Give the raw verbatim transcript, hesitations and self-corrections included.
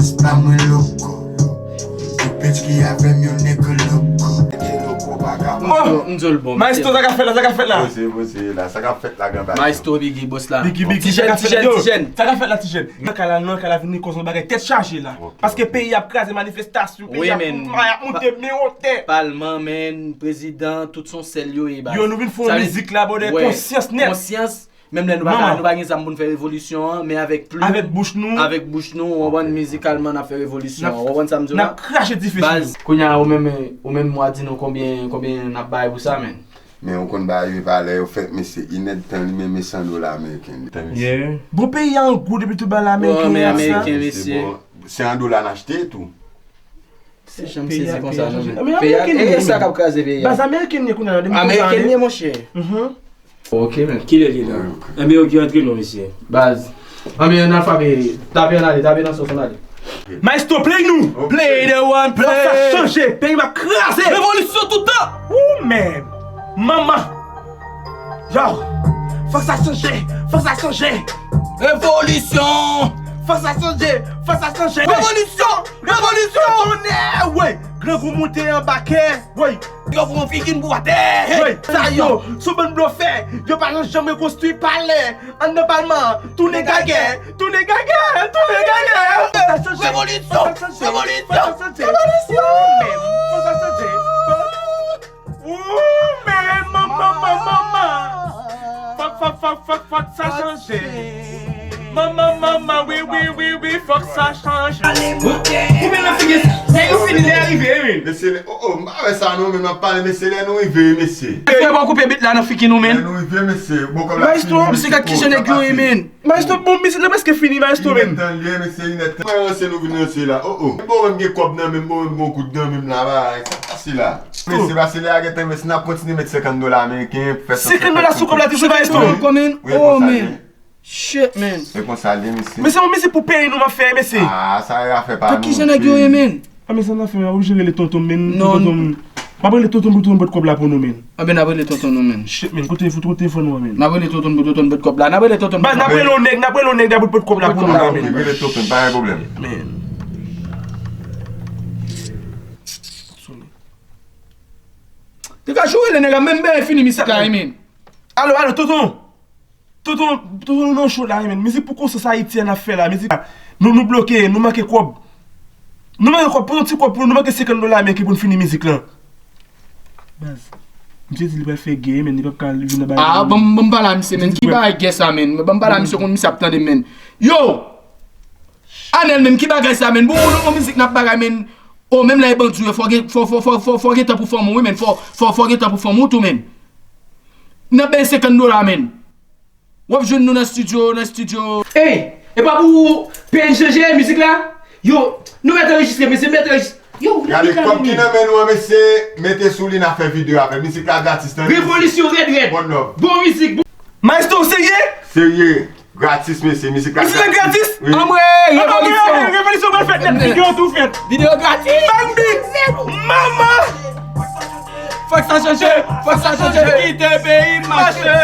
Pa mwen loko. Tout bitch ki avè m, yon nèg loko. Loko pa ka. Oh! M di w l bon. Maestro, sa k ap fèt la, sa k ap fèt la? Poze, poze la, sa k ap fèt la, gran baz? Maestro Biggie, boss la. Biggie, Biggie, ti jèn, ti jèn, ti jèn. Sa k ap fèt la, ti jèn? Nan kay la, nan kay la vin koze yon bagay tèt chaje la. Paske peyi ap kraze, manifestasyon, peyi ap ap moute, men wotè. Palman, men prezidan, tout se yon sèl yo ye, baz. Yo, nou vin fè yon mizik la, brother, konsyans nèt. Konsyans. Menm lè nou pa ka, nou pa gen zam pou n fè revolisyon an, men avèk plim, avèk bouch nou, avèk bouch nou, w konprann, mizikalman n ap fè revolisyon an. W konprann sa m di w la? N ap krache dife sou yo. Baz, kounye a ou menm, ou menm w a di nou konbyen, konbyen n ap bay pou sa, menn? Men ou konn bagay yo pa lè yo fèt, mesye. Inèdtan li menm e san dola ameriken li. Yeah. Bon, peyi a an gou depi tout bagay la ameriken ye sa. Ameriken, mesye. Se an dola n achte tou. Se janm sezi konsa non men. Peyi a, e sa k ap kraze peyi a. Baz ameriken ye kounye a nan. Ameriken ye monchè. Ok men. Kilè li la? Enben yo ki antre non mesye. Baz. Anben ann al frape. Tape ann ale, tape nan sans ann ale. Maestro, play nou. Play the one, play. Fòk sa chanje. Peyi m ap kraze. Revolisyon tout tan. Ou menm. Manman. Yo. Fòk sa chanje. Fòk sa chanje. Revolisyon. Fòk sa chanje. Fòk sa chanje. Revolisyon. Revolisyon. Tonnè, wey. Grangou moute anba kè, wey. Yo pran figi n pou atè. Wey, sa yo, se yon bann blofè. Yo pa janm rekonstwi palè. Anndan palman, tounen gagè, tounen gagè, tounen gagè. Revolisyon, revolisyon, revolisyon. Ou menm, fòk sa chanje. Ou menm, manman, manman, manman. Fòk, fòk, fòk, fòk, fòk sa chanje. Manman, manman, wi, wi, wi, wi, fòk sa chanje. Koupe nan figi, nèg yo fini lè a rive, wi. Mesye, oh, oh, m pa wè sa non, men m ap pale, mesye, lè nou rive, mesye. Frè, bon, koupe bit la nan figi nou, men. Lè nou rive, mesye, bon, kòm la fini, mesye, ki jan nèg yo ye, men. Maestro, bon, mizik la prèske fini, maestro, men. Inèdtan li ye, mesye, inèdtan. Mwen ranse nou vin ranse la, oh, oh. Bon, menm gen kòb nan men m, bon, menm gen yon goud nan men m la, bagay sa pase la. Mesye, pase lè a gentan, mesye, n ap kontinye met senkant dola ameriken pou fè san senkant. Senkant dola sou kòb la, ti sou maestro. Oh, men. Shit, man. Se konsa l ye, mesye. Men se yon mizik pou peyi nou m ap fè, mesye. Ah, sa e afè pa nou. Ki jan nèg yo ye, men? Ah, men sa n ap fè, m oblije rele tonton m, men. Non. Tonton m. M ap rele tonton m pou tonton m pot kòb la pou nou, men. Anben, n ap rele tonton nou, men. Shit, men, kote fout, kote telefòn ou an, men? N ap rele tonton m pou tonton m pot kòb la. N ap rele tonton m. Baz, n ap rele yon nèg, n ap rele yon nèg pou l pot kòb la pou nou la, men. Rele tonton, pa gen pwoblèm. Men. Te ka joure le nèg la, menm ben fini mizik la, men. Alo, alo, tonton. Tonton, tonton, nou nan cho la, men. Mizik pou konsyans ayisyen n ap fè la. Mizik la, nou, nou bloke, nou manke kòb. Nou manke kòb, pran yon ti kòb pou nou, nou manke senkant dola ameriken pou n fini mizik lan. Baz, misye di li pral fè gè, men li p ap ka vin nan bagay. Ah, ban m, ban m pale a misye, men. Ki bagay gè sa, men? Ban m pale a misye, konn misye ap tande m, men. Yo! Anèl, men, ki bagay sa, men? Bon, yon mizik n ap bagay, men. Oh, menm lè e bandi w ye, fò gen, fò, fò, fò, fò, fò gen tan pou fanmi w, wi, men. Fò, fò, fò gen tan pou fanmi w tou, men. N ap bay senkant dola, men. W ap jwenn nou nan estidyo, nan estidyo. Ey, e pa pou peyi n chanje mizik la? Yo, nou mèt anrejistre, mesye, mèt anrejistre. Yo, gade kòb ki nan men nou an, mesye, mete sou li, n a fè videyo avè l. Mizik la gratis, tande. Revolisyon rèd rèd. Bon love. Bon mizik, bon. Maestro, w serye? Serye. Gratis, mesye. Mizik la gratis. Mizik la gratis? Wi. Anmwe, revolisyon. Anmwe, revolisyon pral fèt nèt. Videyo tou fèt. Videyo gratis. Bang beat. Manman. Fòk sa chanje, fòk sa chanje. Kite peyi m mache.